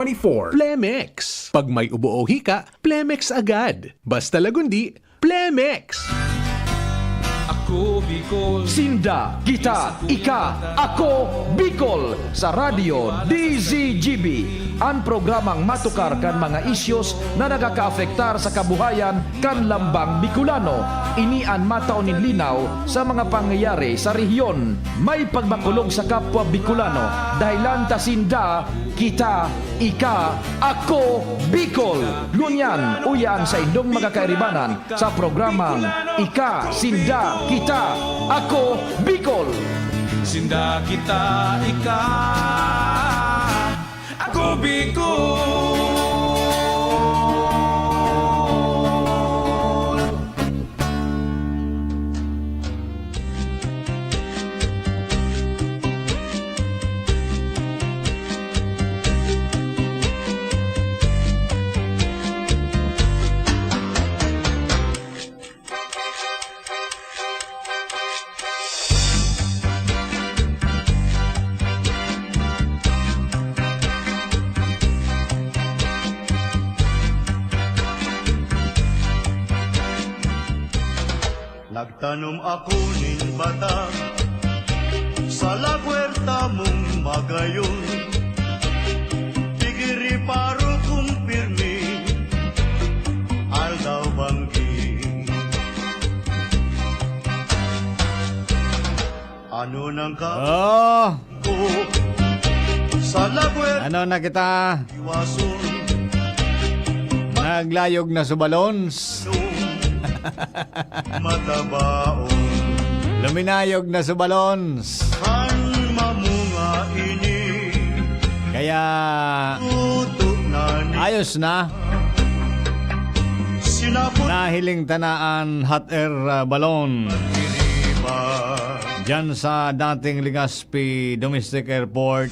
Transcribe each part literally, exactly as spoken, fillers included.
twenty-four. Plemex. Pag may ubo o hika, Plemex agad. Basta Lagundi, Plemex. Ako Bicol. Sinda, kita, ika, ako, Bicol, sa Radyo D Z G B. An programang matukar kan mga isyos na nakakaapektar sa kabuhayan kan lambang Bicolano. Ini an matao nin linaw sa mga pangyayari sa rehiyon. May pagmakulog sa kapwa Bicolano, dahelan ta sinda, kita, ika, ako, Bicol. Ngunyan, uya an saindong mga kairibanan sa programang Ika, Sinda, Kita, Ako, Bicol. Sinda, kita, ika, ako, Bicol. Nagtanom ako nin bata sa lagwerta mong magayon. Tigiriparo kong pirmi, aldaw banggi. Ano nang ka- Oh, ko sa lagwet ano na kita? Iwason. Naglayog na subalons. Matabaon. Luminayog na subalons. Kan mamunga ini. Kaya Tuto na ni ayos na. Sinapot nahiling ta na an hot air, ah, balloon. Pagdiriba. Diyan sa dating Legazpi Domestic Airport.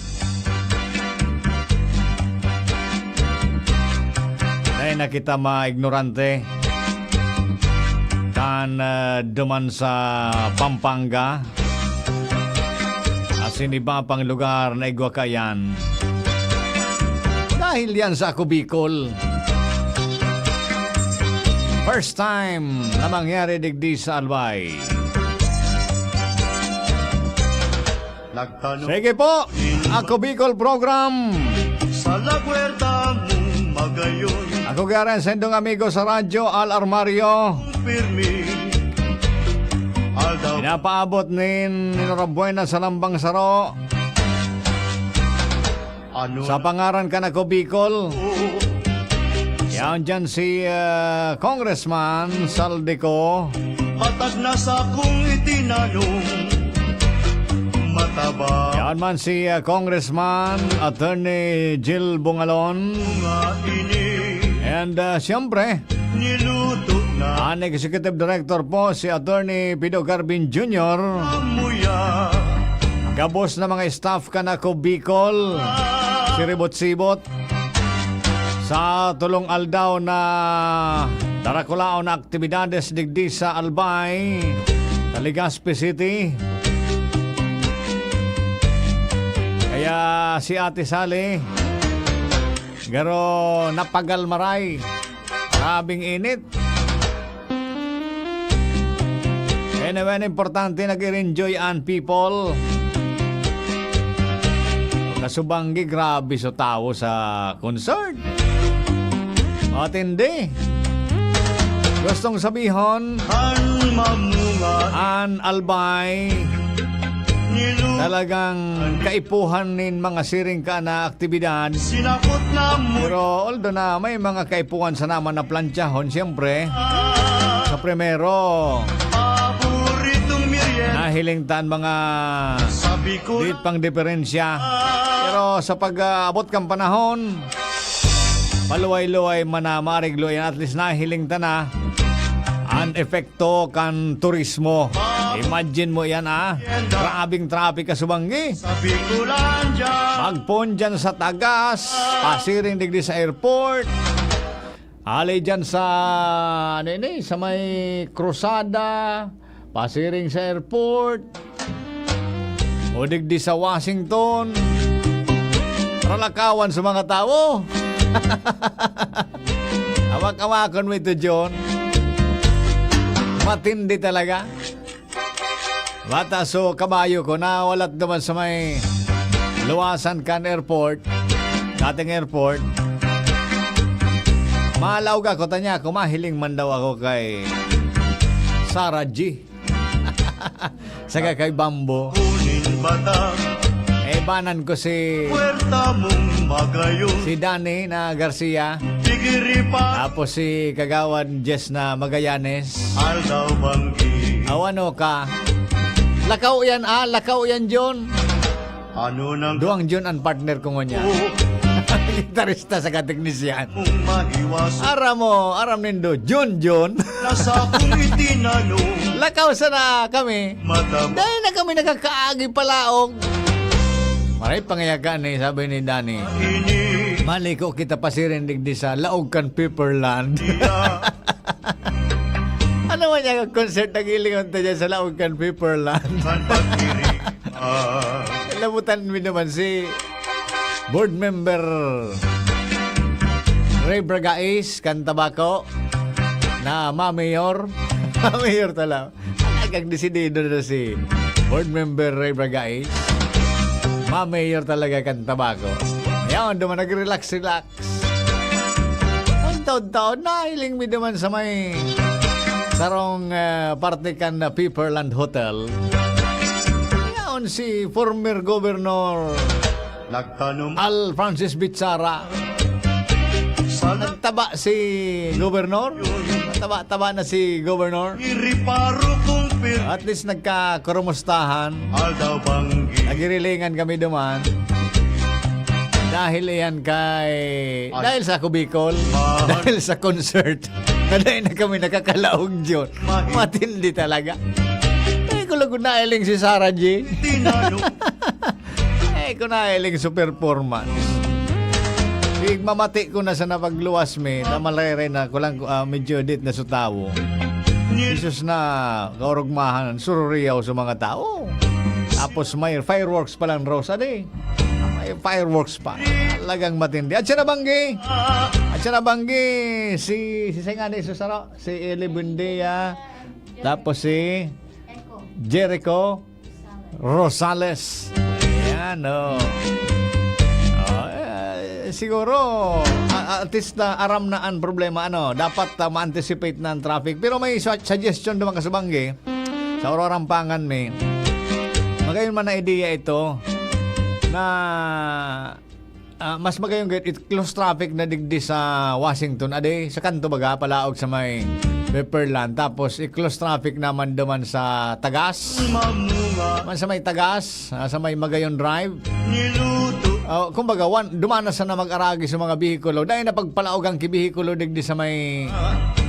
Dai na kita maignorante kan, ah, duman sa Pampanga. Asin iba pang lugar na igwa kaiyan. Dahil yan sa Ako Bicol. First time na mangyari digdi sa Albay. Nagtanom Sige po, Ako Bicol Program. Sa lagwerta mong magayon. Ako garen sa indong amigo sa radyo, Al Armario. Pirmi. Aldaw. Pinapaabot nin Enhorabuena sa Lambang Saro. Ano sa pangaran kan Ako Bicol. Yan dyan si, ah, Congressman Saldico. Patag na sa kong itinanom. Mataba. Yan man si, ah, Congressman Attorney Jill Bungalon. Mga ini. And, ah, siyempre, niluto na. An Executive Director po, si Attorney Pido Garbin Junior. Amuya. Gabos na mga staff kan Ako Bicol. Siribot-sibot. Sa tulong aldaw na darakulaon na aktibidades digdi sa Albay, sa Legazpi City. Kaya si Ate Sally, garo napagal maray. Grabing init. Anyway, an importante, nag-enjoy an people. Kasubanggi, grabe so tawo sa concert. Matindi. Gustong sabihon, an mamunga, an Albay, nilu- talagang kaipuhan nin mga siring ka na aktibidad. Sinapot na mo. Pero although na may mga kaipuhan sana man na plantsahon, siyempre, sa primero, paboritong merienda, nahiling ta an mga sabi ko, dit pang diferensya. Pero sa pag-aabot kan panahon, maluway-luway man na maariglo yan. At least nahiling ta na an epekto kan turismo. Imagine mo yan, ah. Grabing traffic, kasubanggi. Sa Bicolandia. Magpon dyan sa tagas, pasiring digdi sa airport. Ali dyan sa, ano ini, sa may Cruzada, pasiring sa airport. O digdi sa Washington. Ralakawan sa mga tawo. Awak-awakon mo ito, John. Matindi talaga. Bata, so, kabayo ko, nawalat naman sa may luwasan kan airport, dating airport. Malaog ako, tanya ko, mahiling man daw ako kay Sarah G. Saka kay Bambo. Kuning bata, Eh, banan ko si, puwerta mong magayon. Si Danny na Garcia. Digiripa. Tapos si Kagawad Jess na Magallanes. Aldaw banggi. Aw, ano ka? Lakaw yan, ah. Lakaw yan, John. Ano nang Duang John ang partner ko ngunyan. Oh. Gitarista sa kateknisyan. Kung mahiwason. Aram mo, aram nindo, John John. Nasa akong itinanong. Lakaw sana kami. Matabang. Dahil na kami nakakaagi palaog. Maray pangayakan eh, sabi ni Danny. Ini. Maliko kita pasiring digdi sa Laog kan Pepperland. Iya. Ano man yung concert na gilingon ta dyan sa Laog kan Pepperland? Kan pagdiri. Ah. Labutan mi naman si board member Ray Bragais, kan Tabaco, na ma-mayor. Ma-mayor talaga. Talagang desidido na si board member Ray Bragais. Ma-mayor talaga kan Tabaco. Yan, duman nag-relax-relax. Ang taon-taon, nahiling mi duman sa may sarong, ah, parte kan na Pepperland Hotel. Yaon si former Governor Nagtanom Al Francis Bichara. Sana Nagtaba si Governor. Taba-taba na si Governor. Iriparo kong pir- At least nagkakurumustahan. Aldaw banggi. Nagirilingan kami duman. Dahil iyan kay, Ay. Dahil sa Kubikol, Mahal. Dahil sa concert, na dahil na kami nakakalaog yun. Mahal. Matindi talaga. Eh, kung lagot na iling si Sarah G. Tinanong. Eh, kung nailing sa performance. Igmamati ko na sa napagluwas mi, na malere na kulang, ah, medyo edit na sa tawo. Jesus na kaurugmahan, sururiyaw sa mga tao. Tapos may fireworks pa lang, Rosa, di. May fireworks pa. Talagang matindi. At siya nabanggi. At siya nabanggi si, si Singani Susaro, si Eli Buendia. Tapos si Jericho Rosales. Ayan, oh. Oh, eh, siguro, a-, at least na aram na ang problema, ano, dapat, ah, ma-anticipate na ang traffic. Pero may su-, suggestion naman kasubanggi sa Aurora Ampangan, may magayon man na ideya ito na Ah, mas magayon gayud i-close traffic na digdi sa Washington, ade, sa kanto baga, palaog sa may Pepperland. Tapos, i-close traffic naman duman sa Tagas. Mamunga. Man sa may Tagas, ah, sa may Magayon Drive. Niluto. Oh, kumbaga, wan, duman na sana mag-aragi sa mga bihikulo. Dahil na pagpalaog ang kibihikulo digdi sa may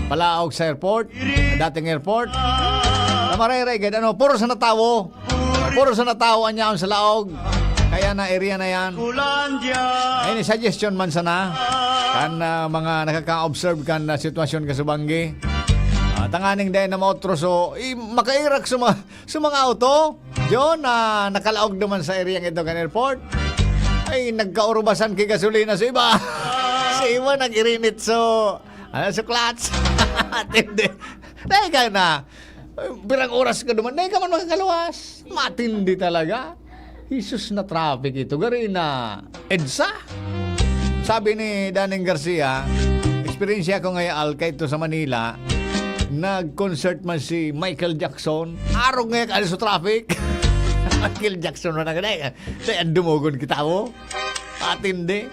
palaog sa airport, dating airport. Na marerey gad, ano, puro sana tawo. Puro sana tawo an yaon sa laog. Kaya na area na yan. Kulandia. Ayun, suggestion man sana. Kan, ah, mga nakaka-observe kan, ah, sitwasyon kasubanggi. Ah, tanganing dahil na maotro, so, i-, makairak sa mga, sa mga auto. Yun, ah, nakalaog naman sa area ito kan airport. Ay, nagkaurubasan kay gasolina sa iba. Sa iba, nag-irinit. So, ano, suklats. Tindi. Teka na. Pirang oras ka duman, dai ka man makakaluwas. Matindi talaga. Jesus na traffic ito. Gari na EDSA. Sabi ni Daning Garcia, eksperyensya ko ngayon, Al, kaito sa Manila, nag-concert man si Michael Jackson. Arog ngayon ka sa traffic. Michael Jackson na nga na. Kaya dumogon kita mo. Matindi.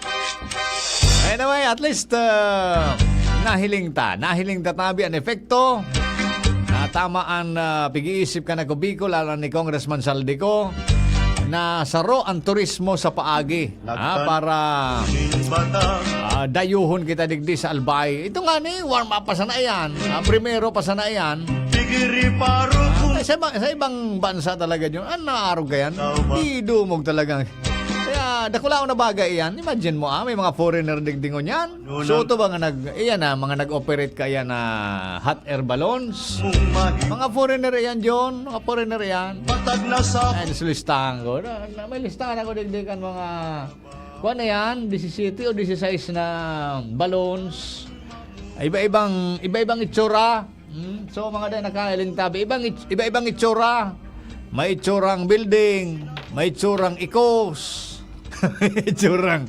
Anyway, at least, ah, nahiling ta. Nahiling ta tabi an epekto. Ah, tama an, ah, pig-iisip kan ako, Bicol, alang ni Congressman Zaldy Co, na saro ang turismo sa paagi, ah, para, ah, dayuhon kita digdi sa Albay. Ito nga ni, warm up pa sana yan. Ah, primero pa sana yan. Digiriparo Ah, sa, iba- sa ibang bansa talaga yun. Ang naarog ka yan. Tama. Di dumog talaga. Kaya, dakulaon na bagay yan. Imagine mo, ah, may mga foreigner digdi ngunyan. Suto ba nga nag-, iyan na, mga nag-operate ka yan na hot air balloons? Mga foreigner yan, John. Mga foreigner yan. Patag na sa Ay, nasa listahan ko. Na, na, may listahan ako digdi kan mga Kuwan na yan, disisiyete o disisais na balloons. Iba-ibang, iba-ibang itsura. Hmm, so, mga day, nakahiling tabi. Ibang it-, iba-ibang itsura. May itsurang building, may itsurang ikos, may itsurang,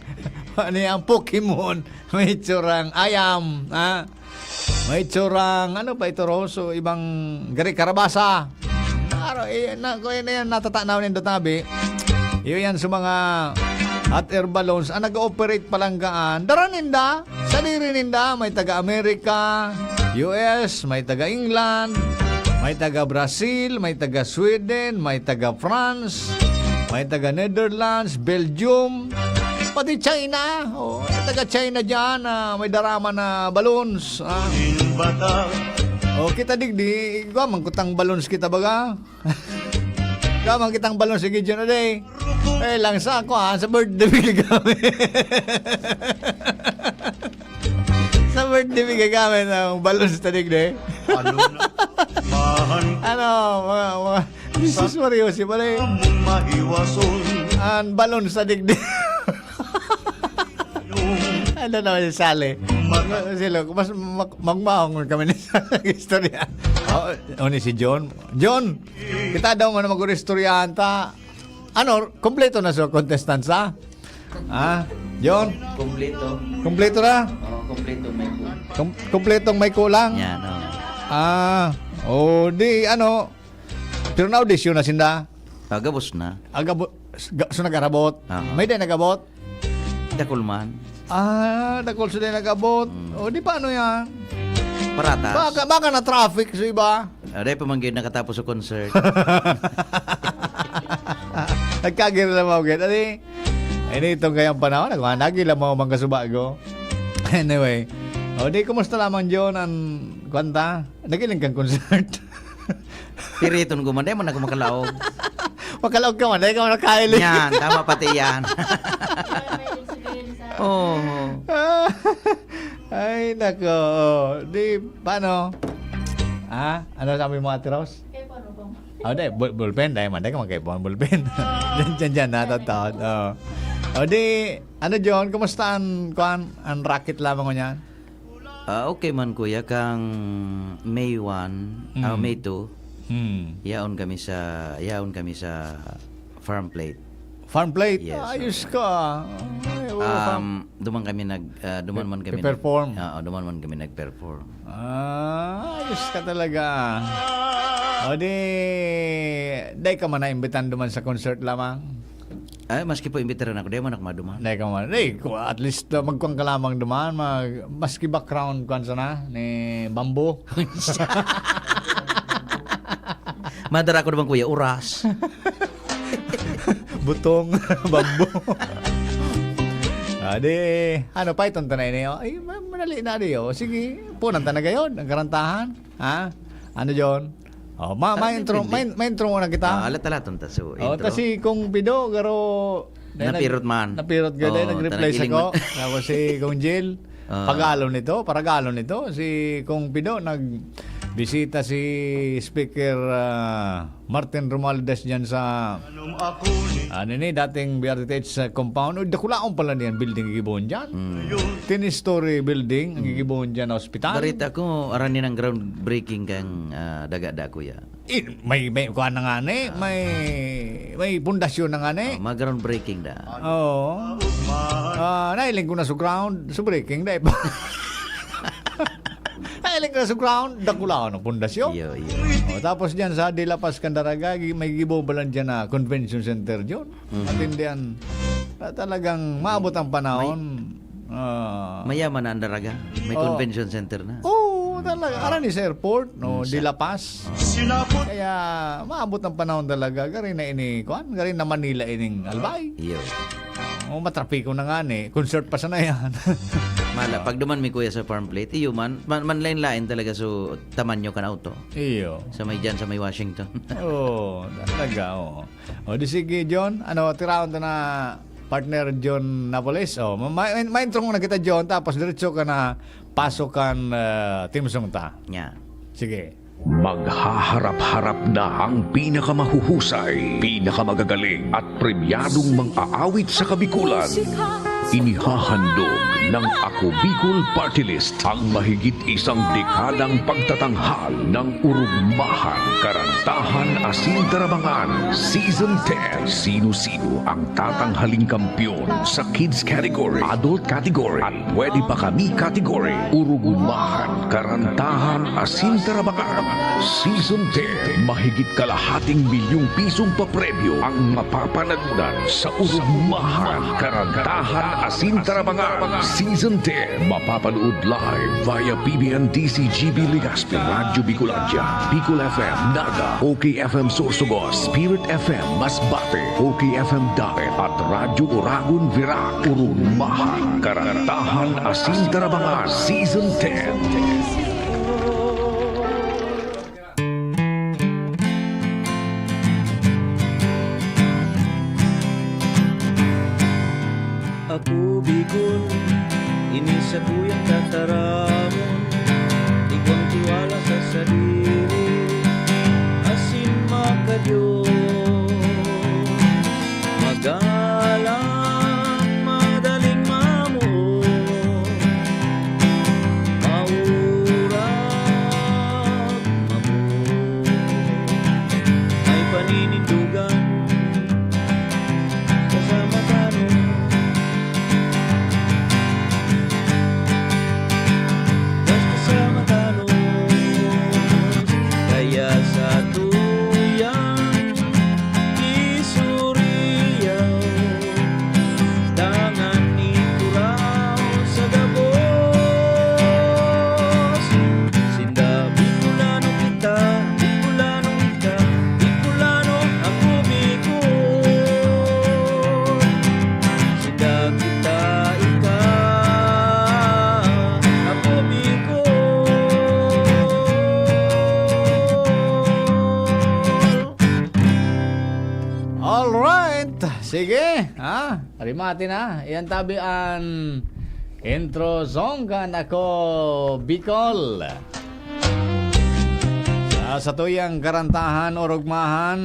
ano yan, Pokemon, may itsurang ayam, ha? May itsurang, ano pa ito, Roso? Ibang gari karabasa. Klaro, eh, na, kung yan, yan, natatanaw nindo tabi. Iyo yan sa mga hot air balloons. Ang nag-ooperate palanggaan, dara ninda. Sadiri ninda, may taga Amerika, U S, may taga England, may taga Brazil, may taga Sweden, may taga France, may taga Netherlands, Belgium, pati China. Oh, may taga China diyan, ah, may darama na balloons, ah. Oh, kita digdi, igwa man kutang balloons kita baga. Igwa man kitang balloons, sige, Jun, aday. Eh, lang sa ako, ah, sa birthday mi gagamit. Sa birthday mi gagamit ang balloons ta digdi. Ano na? Mahan Ano, mga, mga, Jesus Mario, si pare. Mong mahiwason. Ang balloons ta digdi. Ano naman si Sally? Sila, mas mag-, magmaong kami ni Sally istorya. Oh, oh, ni si John. John, kita daw nga na mag-istoryahan ta. Ano, kompleto na sa contestants, ha? Ha? John? Kompleto. Kompleto na? Oo, kompleto, may kulang. Kom-, kompletong may kulang? Yan, oo. Ah, o di, ano, pero na-audition na sinda? Ah, gabos na. Ah, gabo-, ga-, so nag-arabot? Oo. May day nag-abot? Dakul man. Ah, dakul so day nag-abot. Mm. O, di paano yan? Paratas. Baka, baka na-traffic sa iba. Ah, dahil pa man gyud nakatapos sa concert. Nagkagir na mga gid. Ani, ini itong kayang panahon, nagmanagi lang mga mangkasubago. Anyway. O, di, kumusta lamang, John, ang kwanta? Nagiling kang concert? Piriton ko man, dahil man ako makalaog. Makalaog ka man, dahil ka man nakahiling. Yan, tama pati yan. Oo. Ay, nako. O, di, paano? Ha? Ano sabi mo, Ate Rose? Kay Paano bang? O, di, bul-, ballpen. Dahil man, dahil ka magkaipuhan ballpen. Diyan, diyan, diyan, natataon. O. O, di, ano, John? Kumusta ang, kwan, ang racket lamang mo niyan? Ah, okay man, kuya. Kang May one, ah, Mm. May two, Mm. yaon kami sa, yaon kami sa farm plate. Farm plate? Yes, Ayos oo. ka. Ay, oo, farm Um, duman kami nag, ah, duman Pe-, man kami nag-, pe-perform. ah, duman man kami nag-perform. Ah, ayos ka talaga. O di, dai ka man naimbitan duman sa concert lamang? Ay, maski po imbitaran ako, dai man ako maduman. Dai ka man. Dai, ku-, at least, uh, magkuhan ka lamang duman, mag-, maski background, kuhan sana, ni Bamboo. Madara ko naman, kuya, oras. Butong, bamboo. Ah, di, ano, paiton ta na ini, oh. Ay, ma-, madali na, di, oh. Sige, punan ta na gayon, ang karantahan. Ha? Ano, John? Oh, ma-, Ah, ma-intro, pwede. ma-, ma-intro muna kita. Ah, alat-alaton ta, so, Oh, intro. ta si Kong Pido, garo, dahil Napirot nag-, man. napirot ka, dahil Oh, nag-reply sa talagiling ko. man. Tapos si Kong Jill, Ah. pagalon nito, paragalon nito. Si Kong Pido, nagbisita si Speaker, ah, Martin Romualdez dyan sa, ano ni, dating B R T H sa compound. Uy, dakulaon pala niyan building gigibohon dyan. Mm. Ten-story building ang Mm. gigibohon dyan na ospital. Barita ko, arani ng groundbreaking kang, ah, daga da, kuya. Eh, may, may kuha na nga ni, Ah. may, may pundasyon na nga ni. Ah, mga groundbreaking da. Oo. Ah, nailing ko na sa ground, sa breaking, dai pa. Nailing ko na sa ground, dakulaon ang pundasyon. Iyo, iyo. Oh, tapos dyan sa De La Paz, Candaraga, gi-, may gibobalan dyan na convention center dyan. Mhm. Matindihan. Ta-, talagang maabot ang panahon. May, ah, mayaman na ang Daraga. May Oo. convention center na. Oo, talaga. Arani sa airport, no? Mm, De sa La Paz. Sinapot. Kaya maabot ang panahon talaga. Gari na ini, kuan? Gari na Manila ining Albay. Iyo. Oh, matrapiko na nga ni. Concert pa sana yan. Mala, Oo. pag duman mi, kuya, sa farm plate, iyo man, man, manlain-lain talaga so tamanyo kan auto. Iyo. Sa may dyan, sa may Washington. Oo, talaga, oo. O, di sige, John. Ano, tiraon ta na, partner John Napoles. O, ma-, ma-, ma-intro muna kita, John, tapos diretso ka na pasok kan, ah, theme song ta. Nya. Sige. Maghaharap-harap na ang pinakamahuhusay, pinakamagagaling at premyadong mang-aawit sa Kabikulan. Inihahandog ng Ako Bicol Party List ang mahigit isang dekadang pagtatanghal ng Urugmahan, Karantahan asin Tarabangan Season ten. Sino-sino ang tatanghaling kampiyon sa kids category, adult category, at pwede pa kami category? Urugmahan, Karantahan asin Tarabangan Season ten. Mahigit kalahating milyong pisong papremyo ang mapapanalunan sa Urugmahan, Karantahan asin Tarabangan Season ten. Mapapanood live via P B N D C G B Legazpi, Radyo Bicolandia, Bicol F M Naga, O K F M Sorsogon, Spirit F M Masbate, O K F M Daet at Radyo Oragon Virac. Urugmahan, Karantahan asin Tarabangan Season ten. Ako, Bicol, ini sakuyang tataramon, igwang tiwala sa sadiri, asin makadiyos. Magalang, madaling mamuo, maurag, mabuo. May paninindugan, kasama tano. Basta sama tano. Kaya sa tuyang isuriyaw, dangan ituraw sa gabos. Sinda Bicolano kita, Bicolano kita, Bicolano ako, Bicol. Sinda kita, ika, ako, Bicol. Alright, sige, ha? Rimate na. Iyan tabi an intro song kan Ako Bicol. Sa satuyang karantahan, Urugmahan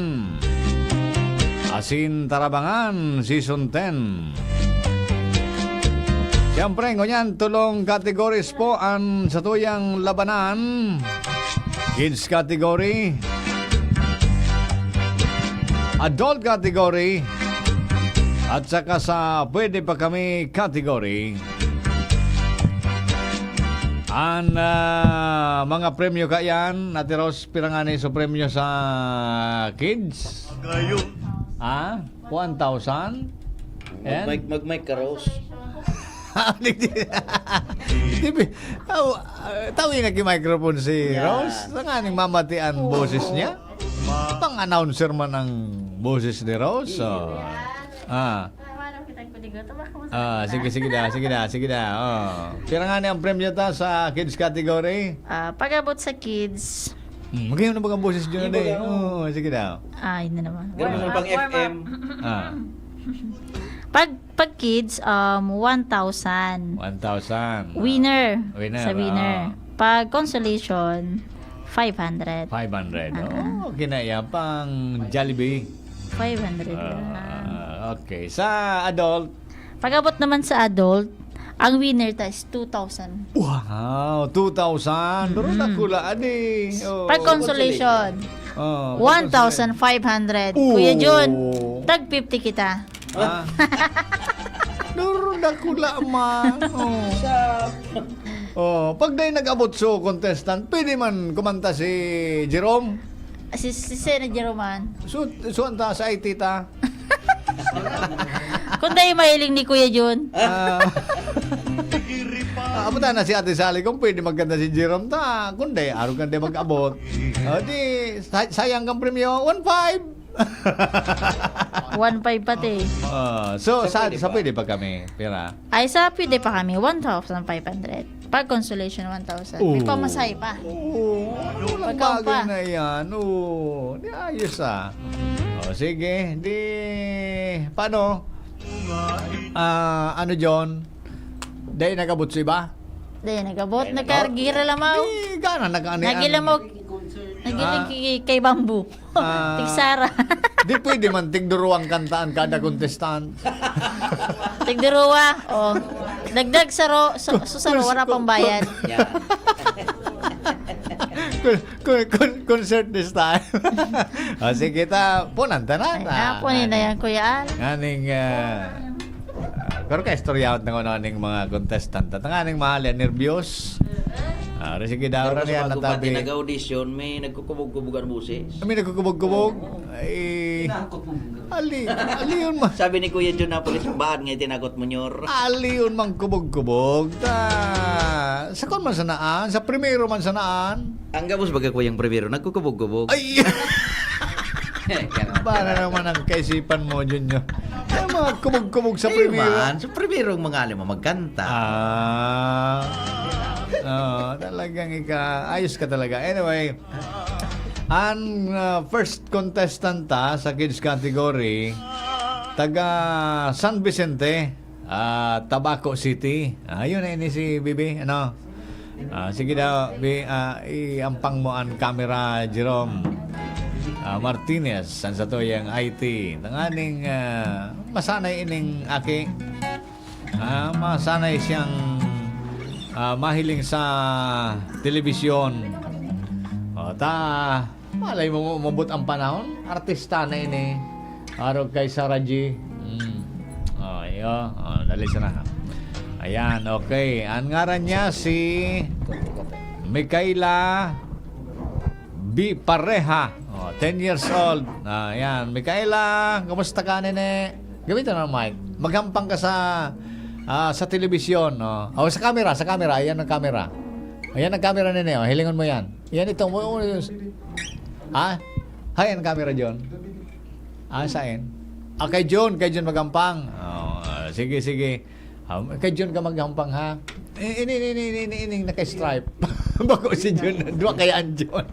asin Tarabangan Season ten. Siyempre, ngunyan, tolong categories po an satuyang labanan. Kids category, adult category, at saka sa pwede pa kami category. An, ah, mga premyo kaiyan, Ate Rose, pira ngani so premyo sa kids? Gayo. Ah, one thousand? Yan? Mag-mic, mag-mic ka, Rose. Di ba? Aw, ah, tawi na ki microphone si Yan. Rose. Sa nga ning mamati an boses niya? Pang-announcer man ang boses ni Rose. So, ah. Ah, sige, sige na, sige na, sige na. Oh. Pira ngani ang premyo ta sa kids category? Ah, pag-abot sa kids. Hmm, magayon na baga ang boses niyo na Iba eh. Oo, sige na. Ay, na naman. Ganun Warm mo pang up, warm F M. up. Ah. Pag, pag kids, um, one thousand. One thousand. Winner. Winner, Sa winner. ah. Pag consolation, five hundred. Five hundred. Ah. Oh, kinaya pang Jollibee. Five hundred Ah, lang. okay. Sa adult? Pag-abot naman sa adult, ang winner ta is two thousand. Wow, two thousand. Pero Mm. dakula, adi. Oh. Pag consolation, Oh, one thousand five hundred. Oh. Kuya Jun, tag fifty kita. Ah. Pero dakula man. Oh. Sa Oh, pag dai nag-abot so contestant, pwede man kumanta si Jerome. Si, si Sir Jerome man. So, so anta sa I T ta. Kung dai mahiling ni Kuya Jun. Ah. Ah, abutan na si Ate Sally kung pwede magkanta si Jerome ta. Kung dai, arog kan dai mag-abot. Oh, di, sa-, sayang kang premyo, one five. One five pati. Ah, so, Sa sa, pwede sa pa? pwede pa kami, pira? Ay, sa pwede pa kami, one thousand five hundred. Pag consolation, one thousand. May Oh. pamasahe pa. Oo, ano lang Pagkaon bagay pa. na yan? Oo, di ayos ah. O, sige, di, paano? Ah, ano, John? Dahil nag-abot sa iba? Dahil nag-abot, Dahil nagkargira lamaw. Di, gana, nag-ani-ani. Nagilamaw. Nagiling Ah. kay, kay Bamboo. Ah. Tigsara. Di pwede man, tigduruwang kantaan kada contestant. Tigduruwa, oh. Dagdag sa ro-, sa, sa saro, Kun-, wala kun-, pang bayad. kun-, Yeah. kun-, kun-, kun-, concert this time. Ah, sige ta, punan ta na. Ay, ta. Ah, punin na Ano? yan, Kuya Al. Nganing, ah, ah, pero kaistoryahon ta ko na ning mga contestant. At nganing mahal yan, nervyos. Ah, sige daw, Pero rin sa yan, bago pa natabi. Din nag-audition, may nagkukubog-kubog ang boses. May nagkukubog-kubog? Ay, ali, ali yun ma- Sabi ni Kuya John Napoles, "Baad nga itinakot mo, Nyor?" Ali yun mang kubog-kubog. Ta, sa kun man sanaan, sa primero man sanaan. Ang gabos baga, Kuyang Primero, nagkukubog-kubog. Ay! Ganon. Para naman ang kaisipan mo, Junior. Ay, mga kubog-kubog sa Ayun primero. Man, sa primero ang mga alam mo, magkanta. Ah. Oo, talagang ika-, ayos ka talaga. Anyway, ang, ah, first contestant ta sa kids category, taga San Vicente, ah, Tabaco City. Ah, yun na ini si Bibi, ano? Ah, sige daw, Bi, ah, iampang mo ang camera, Jerome. Ah, Martinez, ang satuyang I T. Tanganing, ah, masanay ining aki. Ah, masanay siyang, ah, mahiling sa telebisyon. O, ta, malay mo, umabot ang panahon, artista na ini. Arog kay Sarah G. Mm. O, iyo. O, dali sana. Ayan, okay. Ang ngaran niya si Micaela B. Pareha. O, ten years old. Ayan. Micaela, kumusta ka, nene? Gamitin mo ang mic. Maghampang ka sa, ah, sa telebisyon, no? O, sa camera, sa camera. Ayan ang camera. Ayan ang camera, nene, o. Hilingon mo yan. Yan itong, o, o, ha? Hay, ang camera, John. Ah, saan? Ah, kay John, kay John maghampang. O, ah, sige, sige. Ah, kay John ka maghampang, ha? Eh, ini, ini, ini, ini, ini, naka-stripe. Bako si John. Dua kaya ang John.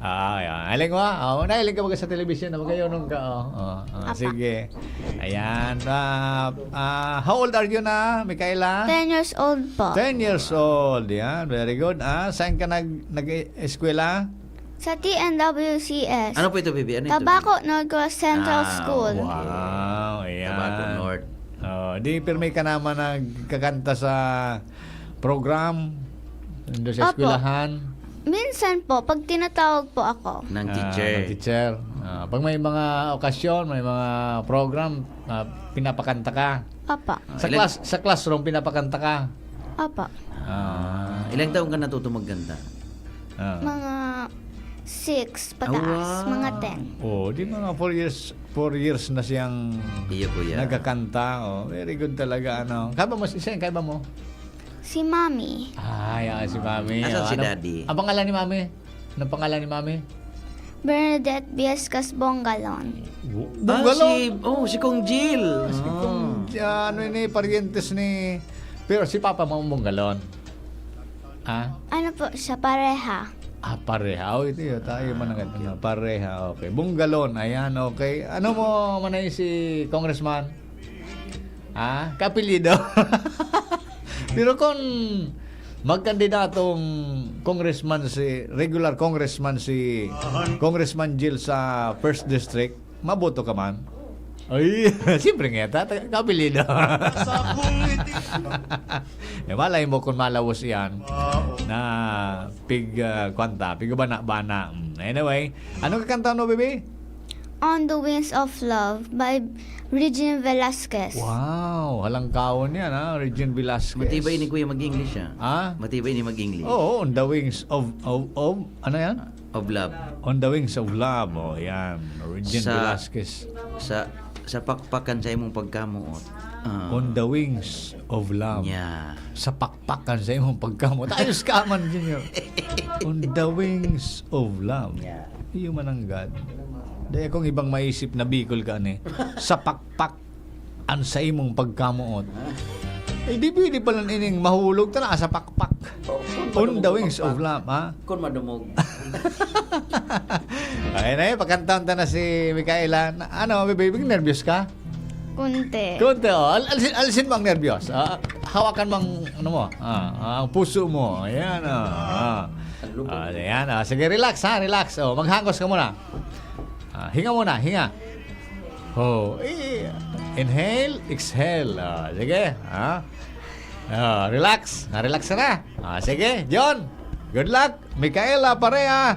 Ah, yan. Hiling mo, ah. O, nahiling ka baga sa telebisyon na magkayunong ka, o. O, o, Apa. Sige. Ayan. Ah, ah, how old are you na, Micaela? Ten years old po. Ten years old. Yan. Very good. Ah, saan ka nag-, nag-eskwela? Sa T N W C S. Ano po ito, Bibi? Ano ito, Tabaco Bibi? North Cross Central Ah, School. Wow. Ayan. Tabaco North. O, di pirmi ka naman nagkakanta sa program, doon sa Opo. eskwelahan? Minsan po, pag tinatawag po ako. Ng Ah, teacher. ng teacher. Ah, pag may mga okasyon, may mga program, ah, pinapakanta ka? Opo. Ah, Sa ilan class, sa classroom, pinapakanta ka? Opo. Ah. Ah, ilang taon ka natuto magkanta? Ah. Mga six pataas, Ah, wow. mga ten. Oh, di mga four years, four years na siyang Iyo, kuya. nagkakanta. Oh, very good talaga, ano. Kaiba mo, si-, sino kaiba mo? Si Mami. Ay, ah, si Mami. Asan Oh, si ano, Daddy? ang pangalan ni Mami? Anong pangalan ni Mami? Bernadette Viescas Bongalon. Bu-, Ah, Bongalon? si, oh, si Kong Jill. Ah, si Ah. Kong, ah, ano ini, parientes ni, pero si Papa mo, Bongalon? Ha? Ano po siya, pareha? Ah, pareha. Oh, ito yun. Tayo Ah, man ang okay. ano, pareha. Okay. Bongalon. Ayan, okay. Ano mo, manay si Congressman? Ha? Kapilido. Pero kung magkandidatong congressman si, regular congressman si Congressman Jill sa first district, maboto ka man? Ay, siyempre nga, ta-, ta-, kapilido. Eh, malay mo kung malawos yan na pig, ah, kwanta, pig bana-bana. Mm, anyway, ano kakantahan mo, baby? On the Wings of Love by Regine Velasquez. Wow, halangkawon yan, ha? Regine Velasquez. Matibay ni Kuya mag-English, ah. Ha? Matibay ni mag-English. Oo, On the Wings of, of, of, ano yan? Of Love. On the Wings of Love, oh, yan. Regine Sa, Velasquez. sa, sa pakpakan sa imong pagkamuot. Ah. On the Wings of Love. Yeah. Sa pakpakan sa imong pagkamuot. Ayos ka man, Junior. On the Wings of Love. Yeah. Iyo man ang God. Dahil akong ibang maisip na Bicol ka, ani. Sa pakpak an sa imong pagkamuot. Eh, di pwede pala ining mahulog ta na sa pakpak. Oh, On the Wings of Love, ha? Kun madumog. Ay, na, eh, pagkantahan ta na si Micaela. Na, ano, baby, nervyos ka? Kunti. Kunti, oh. Al-, alisin, alisin mo ang nervyos. Ah, hawakan mo ang, ano mo, ah, ah, ang puso mo. Ayan, ah, ah. Ah, yan. Ah, sige, relax ha, relax. Oh, maghangos ka muna. Ah, hinga muna, hinga. Oh, eh, inhale, exhale. Ah, sige. Ah. Ah, relax. Na-relax ka na. Ah, sige, John. Good luck. Micaela Pareha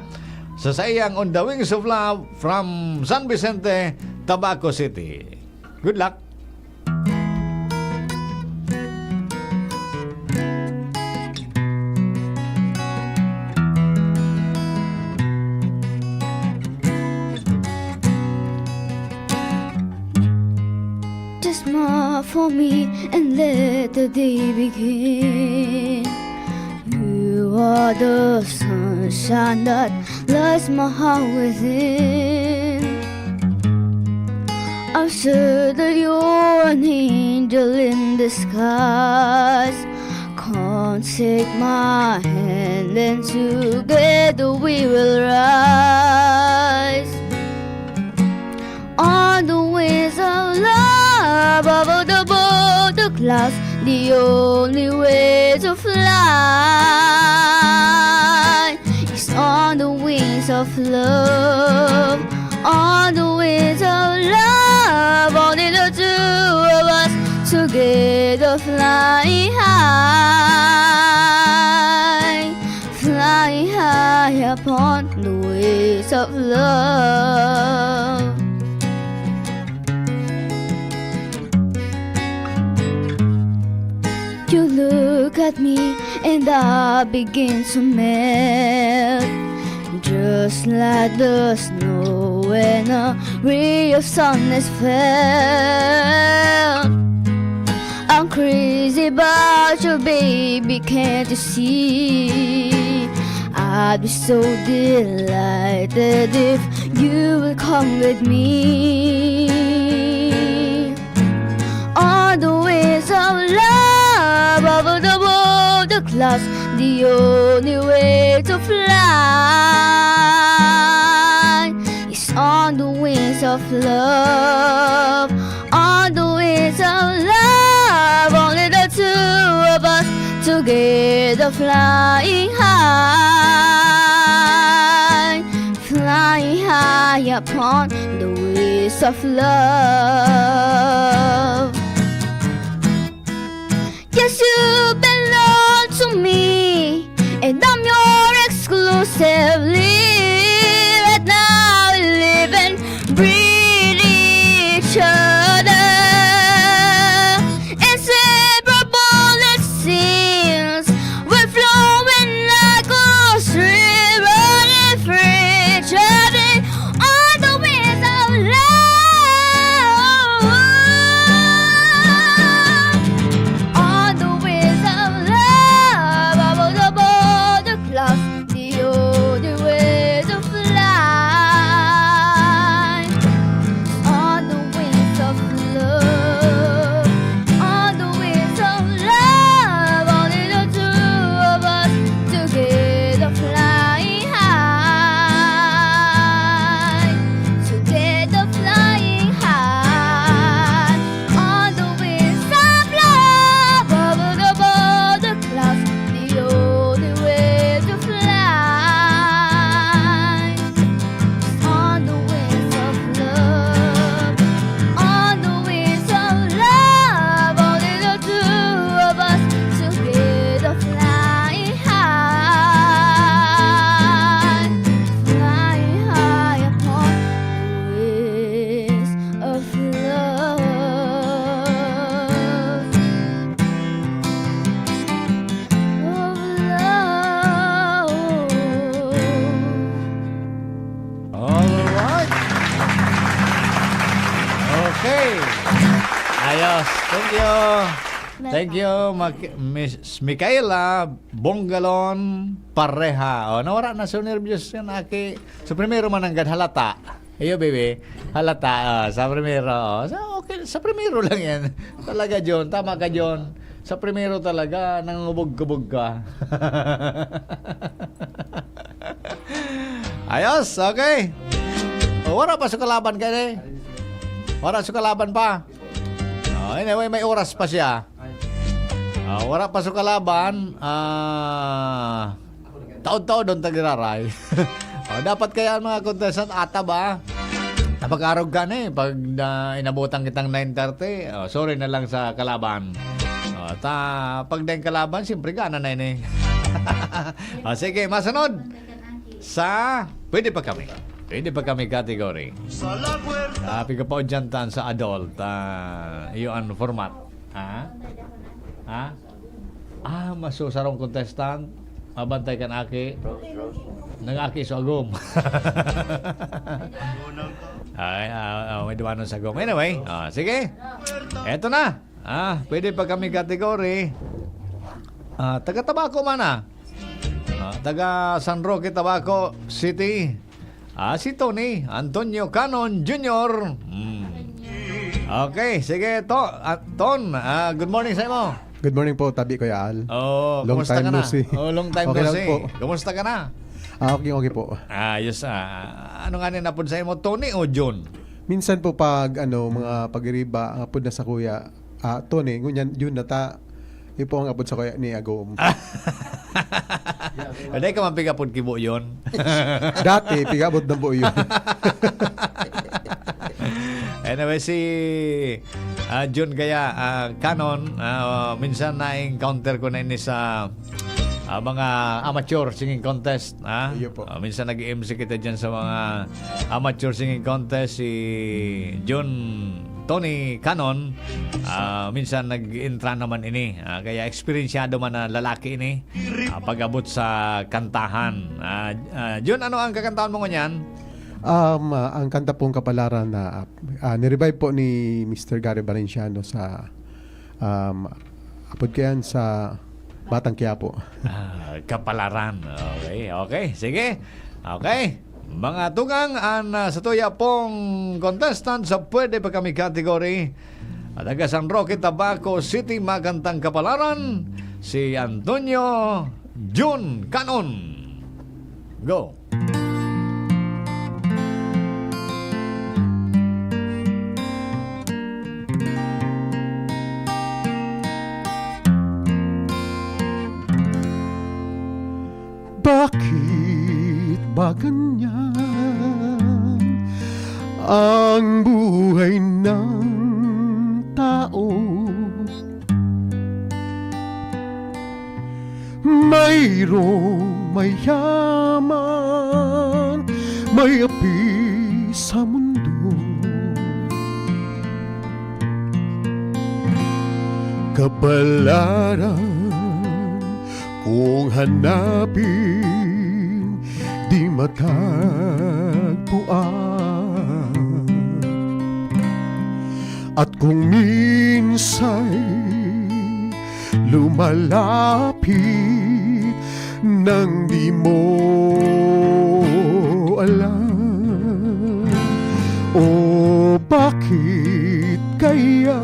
sa saiyang On the Wings of Love from San Vicente, Tabaco City. Good luck. Just smile for me and let the day begin. You are the sunshine that lights my heart within. I'm sure that you're an angel in disguise. Come take my hand and together we will rise. On the wings of love, over the border clouds, the only way to fly is on the wings of love. On the wings of love, only the two of us together flying high. Flying high upon the wings of love. You look at me and I begin to melt, just like the snow when a ray of sun is felt. I'm crazy about you, baby, can't you see? I'd be so delighted if you will come with me. On the wings of love, over the border clouds, the only way to fly is on the wings of love. On the wings of love, only the two of us together flying high, flying high upon the wings of love. Yes, you belong to me, and I'm your exclusively. Right now we live and breathe each other. Inseparable it seems, we're flowing like a stream running free, traveling on the wings of love. On the wings of love, above the border clouds, the only way to fly. On the wings of love, on the wings of love, only the two of us together flying high, together flying high. On the wings of love, over the border clouds, the only way to fly. On the wings of love, on the wings of love, only the two of us together flying high, flying high upon the wings of love, of love. Alright. Okay. Ayos. Thank you. Thank you, Mac-, Miss Micaela Bongalon Pareha. Oh, nawara na so nervyos yan, aki. So, primero man nanggad halata. Iyo, baby. Halata, ah, sa primero. Oh. So, okay, sa primero lang yan. Talaga, John. Tama ka, John. Sa primero talaga, nangungubog-kubog ka. Ayos, okay. Oh, wala pa sa kalaban ka, eh. Wala sa kalaban pa. Oh, anyway, may oras pa siya. Ah, wala pa sa kalaban. Ah, Taod-taod ang tagiraray. O, dapat kaya ang mga contestant, ata ba? Napag-arog ka na eh. Pag na, inabutan kitang nine thirty, o, sorry na lang sa kalaban. O, ta, pag na yung kalaban, siyempre gana na yun eh. O, sige, masunod. Sa, pwede pa kami. Pwede pa kami category. Ah, piga pa dyan tan sa adult. Ah, iyo ang format. Ha? Ha? Ah, masusarong contestant. Mabantay kan aki. Nang aki sa agom. Ay, ah, ah, may dumanon sa agom. Anyway, ah, sige. Eto na. Ah, pwede pa kami category. Ah, taga Tabaco man ah. Ah, taga San Roque, Tabaco City. Ah, si Tony Antonio Canon Junior. Hmm. Okay, sige, to, ah, Ton, ah, good morning sa imo. Good morning po, tabi, Kuya Al. Oh, Long kumusta time ka no na? See. Oh, long time Okay no lang see. Po. Kumusta ka na? Ah, okay, okay po. Ah, yes, ah, ano nga ni napod sa imo, Tony o Jun? Minsan po pag, ano, mga pagiriba, ang apod na sa kuya, ah, Tony, ngunyan, Jun na ta, yun po ang apod sa kuya ni Agom. Hindi ka man pigapod kibo yun. Dati, pigabot na po yun. Anyway, si, ah, Jun Gaya, ah, Canon, ah, minsan na-encounter ko na ini sa, ah, mga amateur singing contest, ah. Iyo po. Ah, minsan nag-M C kita dyan sa mga amateur singing contest, si Jun Tony Canon. Ah, minsan nag-intra naman ini. Ah, kaya eksperensyado man na lalaki ini, ah, pag-abot sa kantahan. Ah, ah, Jun, ano ang kakantahan mo ngunyan? Um, ah, ang kanta pong Kapalaran na, ah, nirevive po ni Mister Gary Valenciano sa, um, apod ko yan, sa Batang Quiapo. Ah, Kapalaran. Okay, okay. Sige. Okay. Mga tugang, an, ah, sa tuya pong contestant sa Pwede Pa Kami category, at taga San Roque, Tabaco City, magandang kapalaran, si Antonio Jun Canon. Go. Bakit ba ganyan ang buhay ng tao? Mayroong mayaman, may api sa mundo. Kapalaran kung hanapin, di matagpuan. At kung minsay lumalapit nang di mo alam, o bakit kaya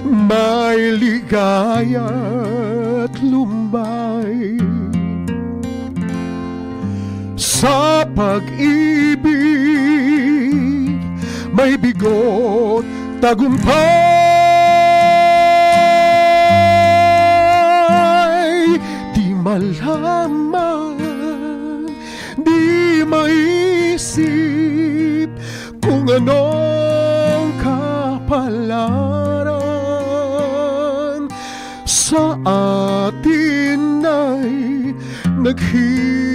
may ligaya't lumbay? Sa pag-ibig may bigo't tagumpay. Di malaman, di maisip kung anong kapalaran sa atin ay naghihintay.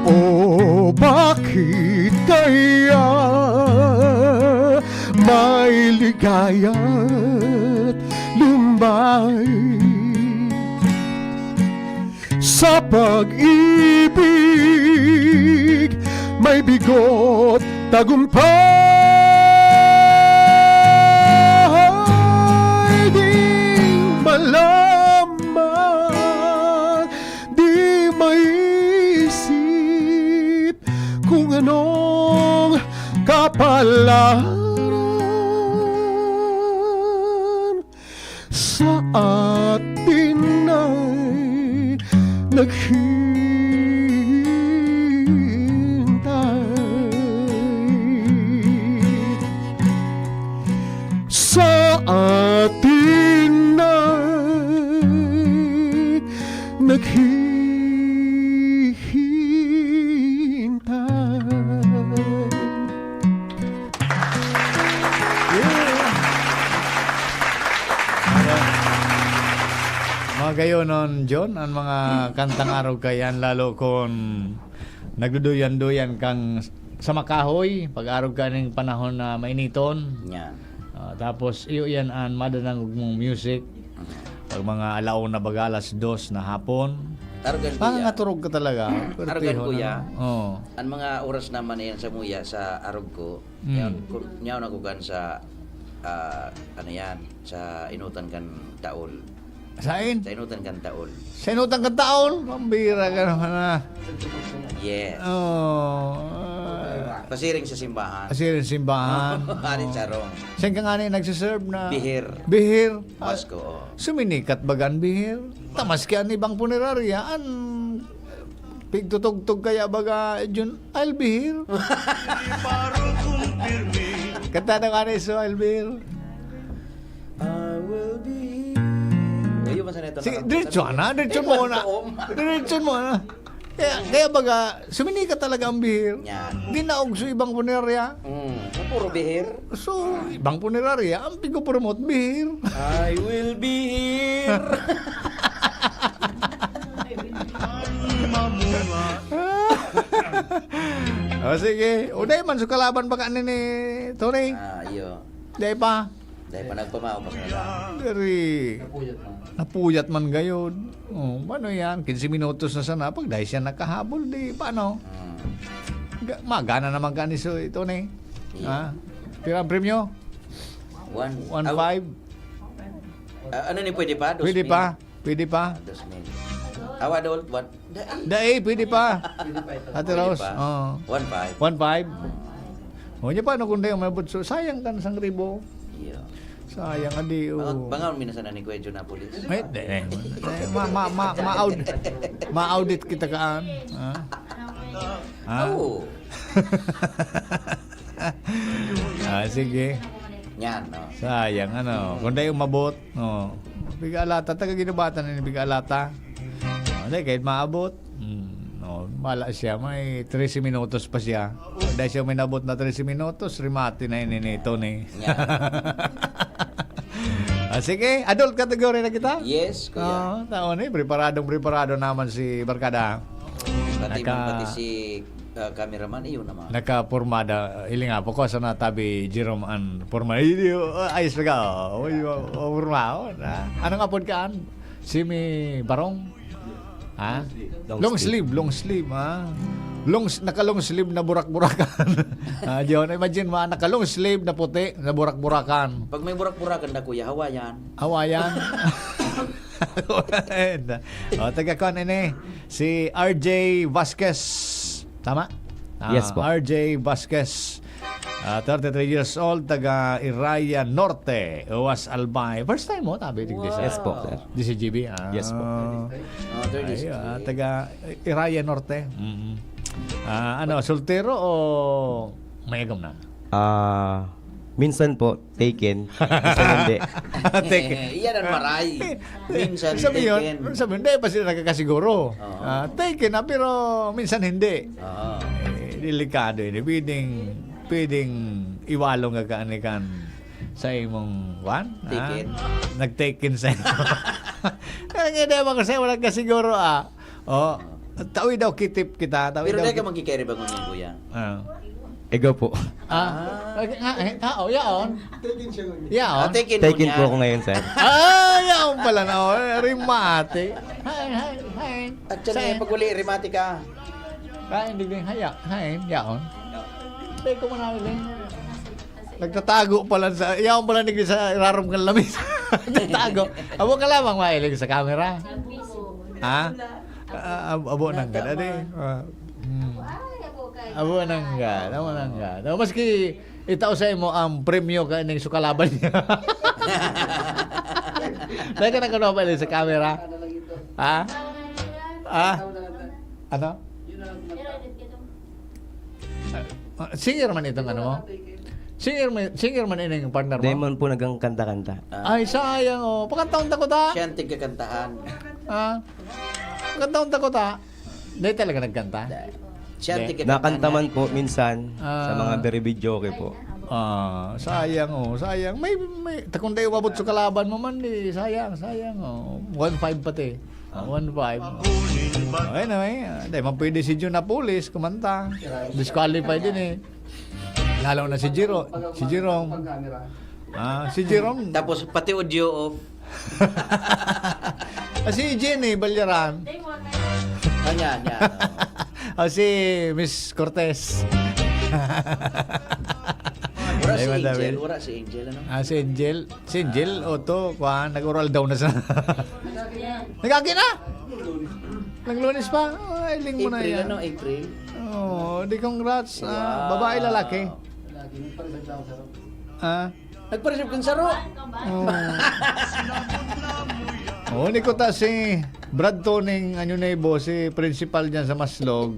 O bakit kaya may ligaya't lumbay? Sa pag-ibig may bigo't tagumpay. Di malaman, di maisip kung anong kapalaran sa atin ay naghihintay. Kayo nun, John, ang mga kantang arog kayan, lalo kung nagduduyan-duyan kang sa makahoy, pag-arog ka ning panahon na mainiton. Yan. Ah, tapos, iyo yan ang madadangog mong music. Pag mga alauna baga, alas dos na hapon, Arugan, parang kuya. Naturog ka talaga. Arugan, Pertiho na kuya. Na. Oo. Ang mga oras naman na yan sa muya, sa arog ko, Mm. yan, kun-, yaon ako kan sa, ah, ano yan, sa inutan kan taol. Sain? Sa inutan kan taol. Sa inutan kan taol? Pambira ka naman, ah. Yes. Oh. Pasiring sa simbahan. Pasiring simbahan. Ari Oh. Charong. Saan ka nga ni nagsiserve na? Bihir. Bihir. Pasko, oh. Suminikat baga an bihir? Tamas kaya an ibang punerarya, an pigtutugtog kaya baga, Jun, I'll be here. Kanta na nga na iso, I'll be here. I will be here. Ayun, masana ito Sige, na. Diretso na, diretso Ikaw mo na. Tom. Diretso mo na. Kaya, kaya baga, suminikat talaga ang bihir. Yan. Di naog sa ibang punerya. Mm. Puro bihir. So, ibang punerarya, ang pigpopromote, bihir. I will be here. O, sige. O, dai man, so kalaban pa ka ni, ni Tony? Ah, iyo. Dai pa. Dai pa nagpamao pa sa Diri. Napuyat man gayod. Oh, paano yan? Quince minutos na sana. Pag dahil siya nakahabol, di paano? Mm. Ga-, magana naman ka ni so, ito ni. Iya. Ha? Pira ang premyo? One. One five? Ah, ano ni, pwede pa? Dos Pwede mil? pa. Pwede pa. Ah, dos mil. How adult? What? Dai. Dai, pwede pa. Pwede pa ito. Ate Pwede Rose, pa. Oo. One five. One five. O, niya paano kung dai umabot? So, sayang kan sang ribo. Iya. Sayang, adi, Banga-, oh. Bangaon mi na sana ni Kuya Jun Napoles. Ay, di, di. Eh, ma, ma, ma, ma-aud-, ma-audit kita kaan. Ha? Ha? Oo. Ah, sige. Yan, no? Sayang, ano. Kung dai umabot, no. Biga lata, taga Ginubatan ni Biga lata. Hindi, kahit maabot. Hmm, no, bala siya, may trese minutos pa siya. Dahil siya may nabot na trese minutos, remate na ini ni Tony. Yeah. Ah, sige, adult category na kita? Yes, kuya. Oo, taon eh, preparadong preparado naman si Barkada. Pati Naka- man, pati si, ah, cameraman, iyon naman. Nakapormada, hiling nga po ko, sa natabi, Jerome, an porma. Iyo, ah, ayos na ka, oh. Uy, oh, oh, porma, oh, na. Anong apod ka, an? Simi Barong? Ha? Long Long sleeve. sleeve, long sleeve, ha? Long s-, naka-long sleeve na burak-burakan. Ah, John, imagine mo, ah, naka-long sleeve na puti, na burak-burakan. Pag may burak-burakan na, kuya, Hawaiian. Hawaiian? O, taga kuan ini, si R J Vasquez. Tama? Ah, Yes po. R J Vasquez. Ah, thirty-three years old, taga Iraya Norte, Uwas, Albay. First time mo, tabi, digdi sa Yes po, sir. D C G B, ah. Yes po. Ah, thirty-six Ay, ah, years. taga Iraya Norte. Mm. Ah, ano, soltero o may agom na? Ah, minsan po, taken. Minsan hindi. Taken. Eh, iyan ang maray. Eh, Minsan sabi yun, taken. sabi yun, hindi pa sila nagkakasiguro. Oo. Ah, taken na, pero minsan hindi. Oo. Eh, delikado yun. Pwedeng, pwedeng iwalong ka kaanikan sa imong, kwan? Ah, Taken. Nag-taken sa imo. Kaya nga, di ba, kasi walang kasiguro, ah. Oh, tawi daw kitip kita, tawi Pero daw dai ka kit- magkikeribang ngunyan, kuya? Ah. Ego po. Ah, Ah. okay, ah, eh, ah, oh, yaon. Yaon. Ah, taken Taken ngunyan. po ako ngayon, sir. Ah, yaon pala na, oh, remate. Hi, hi, hi. Actually, Saan? pag uli, remate ka. Ah, hindi din, haya, hi, yaon. Taken mo na, Arlene. Nagtatago pala sa, yaon pala ni sa irarom kan lamesa. Nagtatago. Abo ka lamang mahilig sa camera. Ha? Ah, ab-, abo nang gad, adi. Ah, hmm. Abo nang gad, abo nang gad. Oh, maski itao sa imo ang premyo ka ning sukalaban niya. Dahil ka nagkano pa sa camera? Ha? Ha? Ano? Ah, singer man itong ano mo? Singer man, singer man ini yung partner mo? Di man po nagkakanta-kanta. Ah. Ay, sayang, oh. Pakantahon ta ko ta. Siya ang tigkakantahan. Ah. Pakantahon ta ko ta. Di talaga nagkanta? Di. Siya ang Di. tigkakantahan Nakanta man niya. po minsan sa Ah. mga biribijoke po. Ah, sayang, oh, sayang. May, may, ta kung dai umabot sa kalaban mo man, di, sayang, sayang, oh. One five pati. Ah, one five. Oh, anyway, ah, dai man pwede si Jun Apulis kumanta. Disqualified din eh. Lalo na si Jero-, si Jerome. Ah, si Jerome. Tapos pati audio off. Ah, si Jenny Balyaran. Anya, anya. Ah, si Miss Cortez. Wala si Ay, Angel, madami. Wala si Angel, ano? Ah, si Angel. Si Angel, Ah. Otto, kuwan, nag-oral daw na sa Nagagi na? Naglunes pa? Ay, ling mo na April, yan. Ano? April? Oh, di congrats. Ah, Wow. Babae, lalaki? Ah? Nagpa-receive kang saro? Oh. Oh, ni ko ta si Brad Toning, ano na ibo, si principal dyan sa Maslog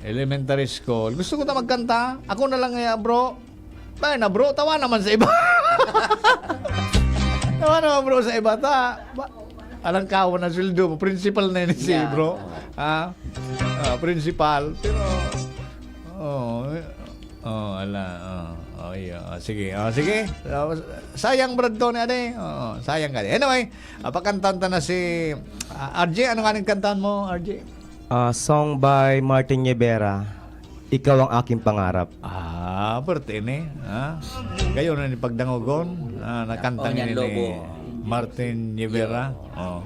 Elementary School. Gusto ko ta magkanta. Ako na lang, eh, bro. Ay, na, bro, tawa naman sa iba. Tawa naman, bro, sa iba. Ta, ba, alang kawan na sweldo mo. Principal na yun si Yeah. bro. Ah, ah, principal. Pero, oh, eh, oh, ala, oh, oh, iya. Oh, sige, oh, sige. Oh, sayang, Brad Tony, ade. Oh, sayang ka. Anyway, ah, pakantan ta na si, ah, R J. Ano nga ning kantahan mo, R J? Ah, song by Martin Nievera, Ikaw ang Aking Pangarap. Ah, perte ni, ha? Kayo na ni pagdangogon, ah, nakanta Oh, yan, ni Lobo. Martin Nievera. Oh.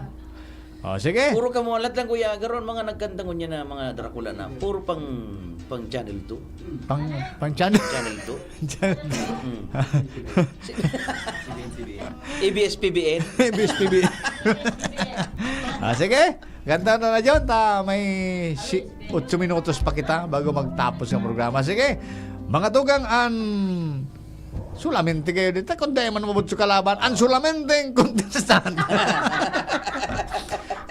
Oh, sige. Puro ka mo, alat lang, Kuya Agaron, mga nagkanta ngunyan na mga Dracula na. Puro pang, pang Channel two. Pang, pang channel. Channel two. Channel two. Mm. A B S P B N. A B S P B N. Ah, sige. Ganda na na dyan. Ta, may si, otso minutos pa kita bago magtapos ang programa. Sige. Mga tugang, an solamente kayo dito. Kung di man mabot sa kalaban, an solamenteng contestant.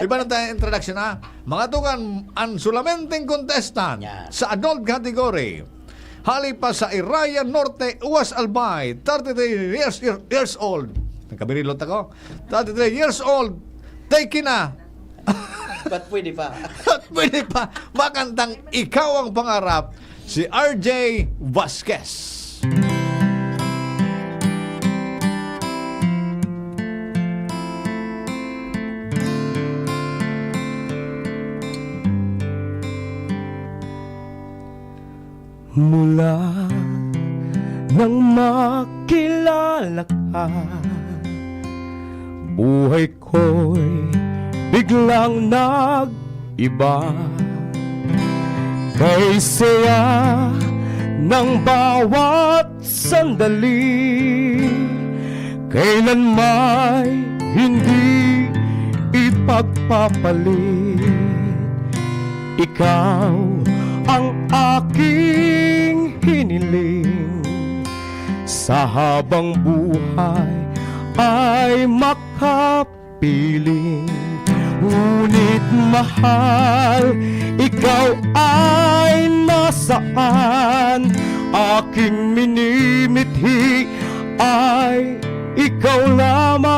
Iba na tayo introduction, ha? Mga tugang, an solamenteng contestant Yan. Sa adult category. Hali pa sa Iraya Norte, Uwas Albay, thirty-three years, years old. Nagkabirilot ako. Thirty-three years old. Take na. Ba't pwede pa? Ba't pwede pa? Makantang Ikaw ang Pangarap, si R J Vasquez. Mula nang makilala ka, buhay ko'y biglang nag-iba. Kay saya ng bawat sandali, kailan may hindi ipagpapalit. Ikaw ang aking hiniling, sa habang buhay ay makapiling. Ngunit mahal, ikaw ay nasaan? Aking minimithi ay ikaw lamang.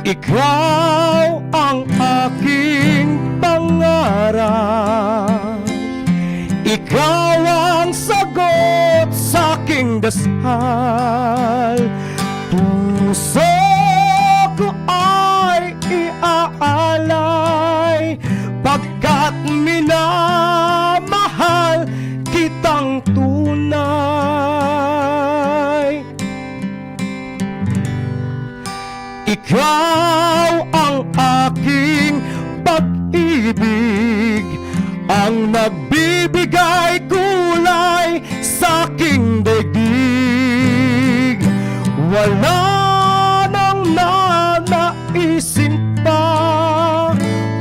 Ikaw ang aking pangarap. Ikaw ang sagot sa aking dasal. Puso ko ay iaalay, pagkat minamahal kitang tunay. Ikaw ang aking pag-ibig, ang nagbibigay kulay sa aking daigdig. Wala nang nanaisin pa,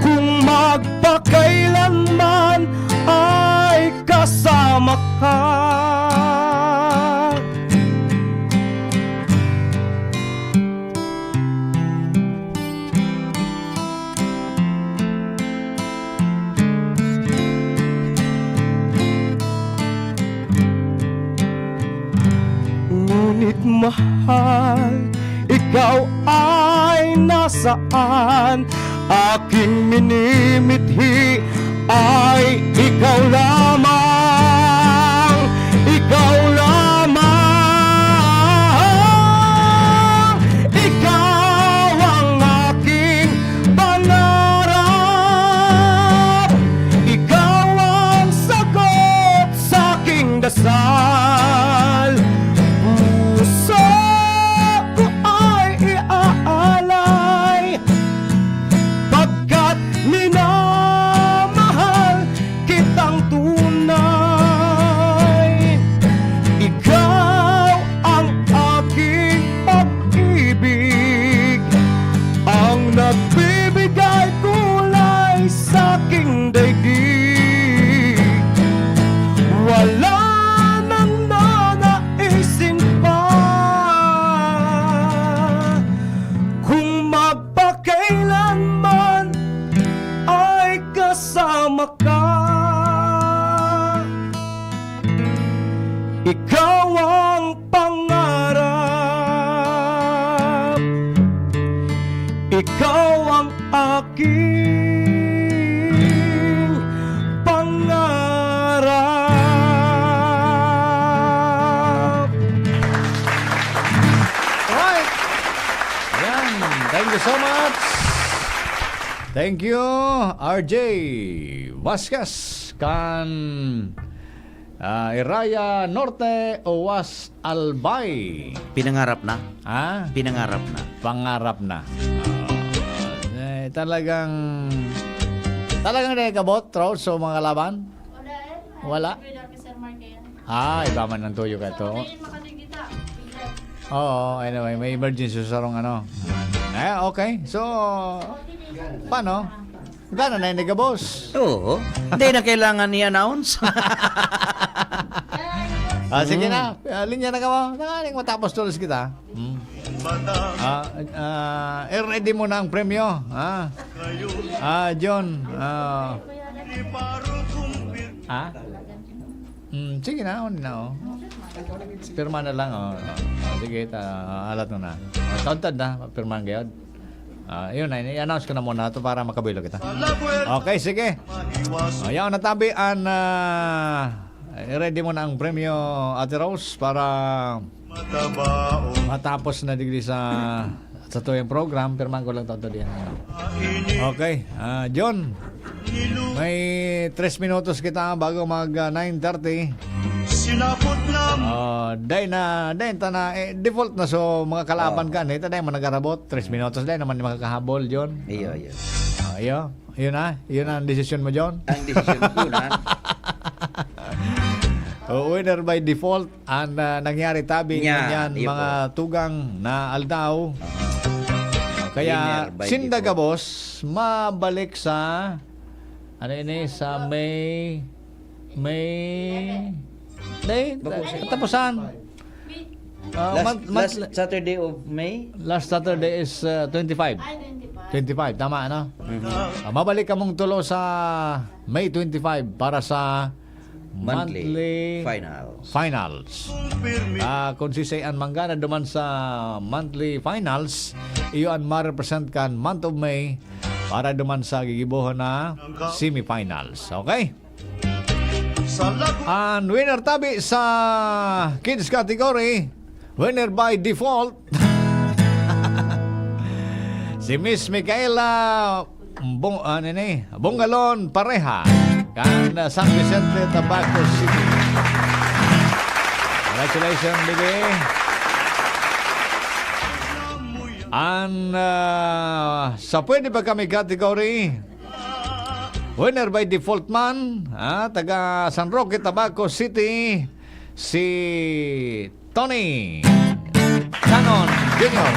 kung magpakailanman ay kasama ka. Ngunit mahal, ikaw ay nasaan? Aking minimithi Ay ikaw lamang, ikaw lamang, ikaw ang aking pangarap, ikaw ang sagot sa aking dasal. Puso ko ay iaalay, pagkat minamahal kitang tunay. Ikaw ang aking pag-ibig, ang nagbibigay kulay sa aking daigdig. Wala nang nanaisin pa kung magpakailanman ay kasama ka. Ikaw ang pangarap, ikaw ang aking pangarap. Alright. Yan. Thank you so much. Thank you, R J Vasquez, kan, ah, Iraya Norte, Owas Albay. Pinangarap na. Ha? Pinangarap na. Pangarap na. Ah, eh, talagang, talagang nakikabot, Rose, sa mga kalaban? Wala eh. Wala? Happy birthday kay Sir Mark yan. Ah, iba man ang tuyo ka to. Hindi, makatid kita. Oo, anyway, may emergency sa sarong ano. Eh, okay. So, paano? Gana na yung nagabos. Oo. Hindi na kailangan i-announce. Ah, sige na. Ah, linya na ka mo. Tanganing matapos tulos kita. Hmm. Ah, ah, i-ready mo na ang premyo, ha? Ah, John, ah, ha? Hmm, sige na, on na, oh. Pirma na lang, oh. Ah, sige, ta, alat mo na. Ah, tawad-tawad na, pirmahan gayod. Ah, yun na, i-announce ko na muna ito para makabuelo kita. Okay, sige. Ayaw na tabi, an, ah, i-ready mo na ang premyo, Ate Rose, para matapos na digdi sa, sa tuyang program. Pirmahan ko lang ito diyan. Okay, ah, John, may tres minutos kita bago mag, ah, nine thirty. Sinapot na. Ah, dai na, dai ta na, eh, default na. So, mga kalaban Oo. ka, nita dai mo nagarabot. Tres minutos dai naman makakahabol, John. Iyo, iyo. Ah, iyo. Yun na, yun ang desisyon mo, John. Ang desisyon ko na. O, winner by default ang, ah, nangyari tabi Nya, ngunyan, iyo mga po. tugang na aldaw. Kaya, Winner by sinda default. gabos, mabalik sa, ano ini, sa May, May, Day, Bako sa katapusan. Ah, Last, month-, last monthly. Saturday of May? Last Saturday is, ah, twenty-five. Ay, twenty-five. Twenty-five, tama, ano? Mhm. Ah, mabalik kamong tulo sa May twenty-five para sa Monthly monthly finals. finals. Ah, kung si Sayan Mangana duman sa monthly finals, iyo an ma-represent kan month of May para duman sa gigibohon na semifinals. Okay? Ang winner tabi sa kids category, winner by default, si Miss Micaela Bong-, ano ni? Bongalon Pareha, kan, uh, San Vicente, Tabaco City. Congratulations, baby. Ang, uh, sa pwede pa kami category, winner by default man, ah, taga San Roque, Tabaco City, si Tony Canon Junior.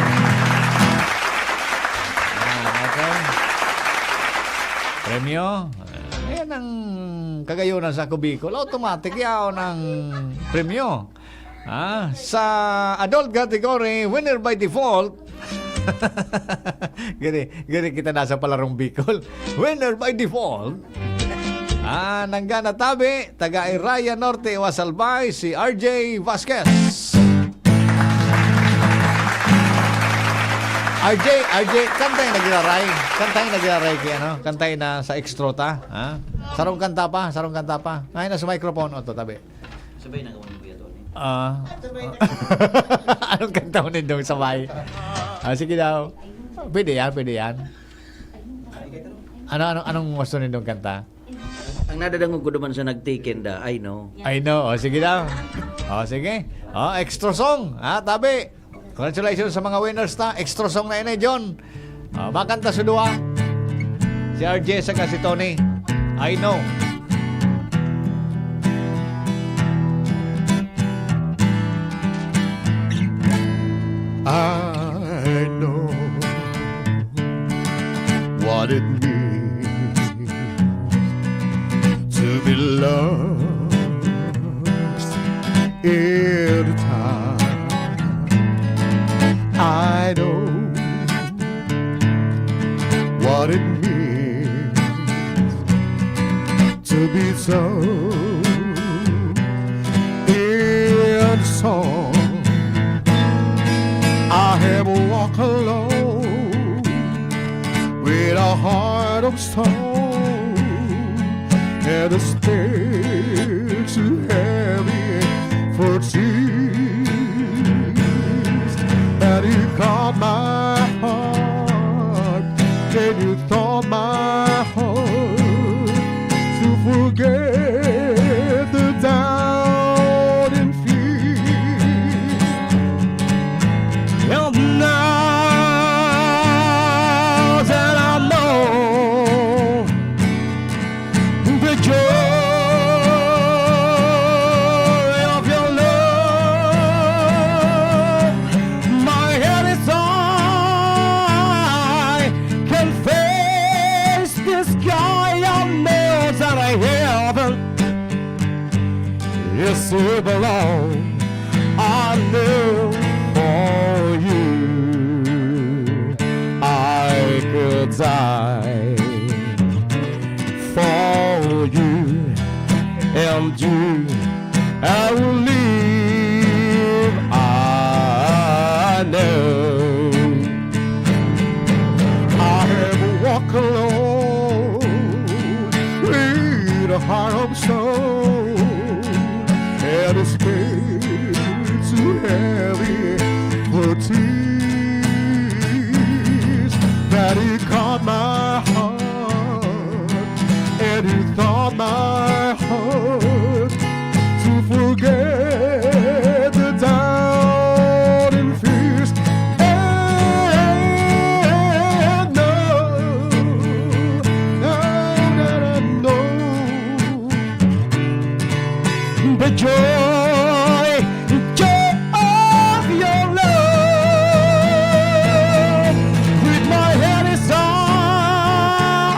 Ah, okay. Premyo. Ah, yan ang kagayunan sa Ako Bicol. Automatic yaon ang premyo. Ah, sa adult category, winner by default. Gani, gani kita nasa palarong Bicol. Winner by default. Ah, nanggana tabi, taga Iraya Norte, Oas Albay, si R J Vasquez. R J, R J, kanta yung nagiraray. Kanta yung nagiraray kay ano? Kanta yung na sa extra ta, ha? Sarong kanta pa, sarong kanta pa. Ngayon na sa microphone, o, to, tabi. Sabay na gawin mo yan, Tony. Ah. Anong kanta mo nindong sabay? Ah, sige daw. Pwede yan, pwede yan. Ano, ano, anong gusto nindong kanta? Ang nadadangog ko naman sa nagtikin da, I know. I know. O, sige daw. O, sige. O, extra song. Ha, tabi. Congratulations sa mga winners ta. Extra song na ini, John. Ah, makanta sa duwa. Si R J saka si Tony. I know. I know what it means to be lost in time. I know what it means to be so in song. I have walked alone with a heart of stone and a spirit too heavy for tears. But you caught my heart and you taught my heart to forget the doubt and fear. And now that I know the joy of your love, my head is high, can face the sky. I know that I have a silver lawn. I know for you I could die for you, and you I will live. I know I have walked alone with a heart of stone, and a spirit too heavy for tears. But you caught my heart, and you taught my heart to forget the doubt and fears. And now, now that I know the joy, joy of your love, with my head is high,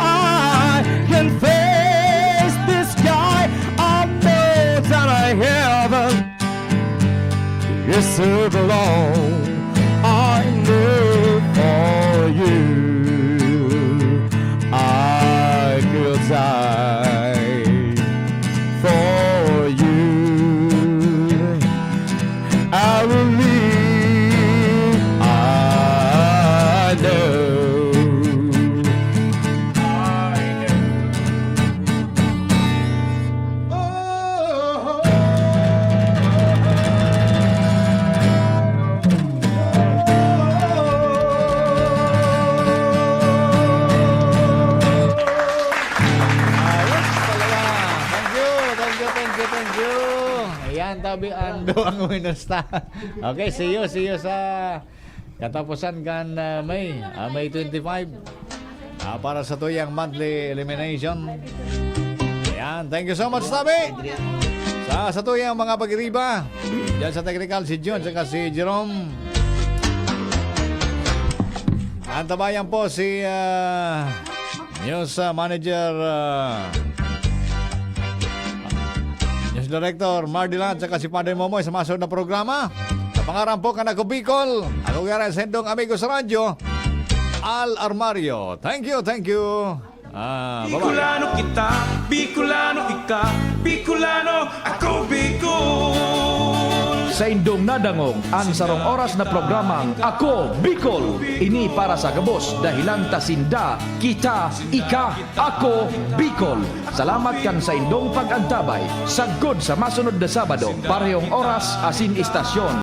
I can face the sky. I know that I have a silver lawn. I know for you I could die for you. I will live. I know. I know. Ayos talaga. Thank you, thank you, thank you, thank you. Ayan, tabi ando ang winners ta. Okay, see you, see you sa katapusan kan, ah, May, ah, May twenty-five. Ah, para sa tuyang monthly elimination. Ayan, thank you so much, tabi. Sa, sa tuyang mga pag-iriba, dyan sa technical, si Jun, saka si Jerome. Antabayan po si, ah, News, ah, Manager, ah, News Director Mardilan, saka si Padre Momoy sa masunod na programa. Sa pangaran po kan Ako Bicol, ako nga rin sendong amigo sa radyo, Al Armario. Thank you, thank you. Ah, bye-bye. Bicolano kita, Bicolano ika, Bicolano ako, Bicol. Saindong nadangog an sarong oras na programang Ako Bicol. Ini para sa gabos, dahelan ta sinda, kita, ika, Ako Bicol. Salamat kan saindong pag-antabay. Sagkod sa masunod na Sabado, parehong oras asin istasyon.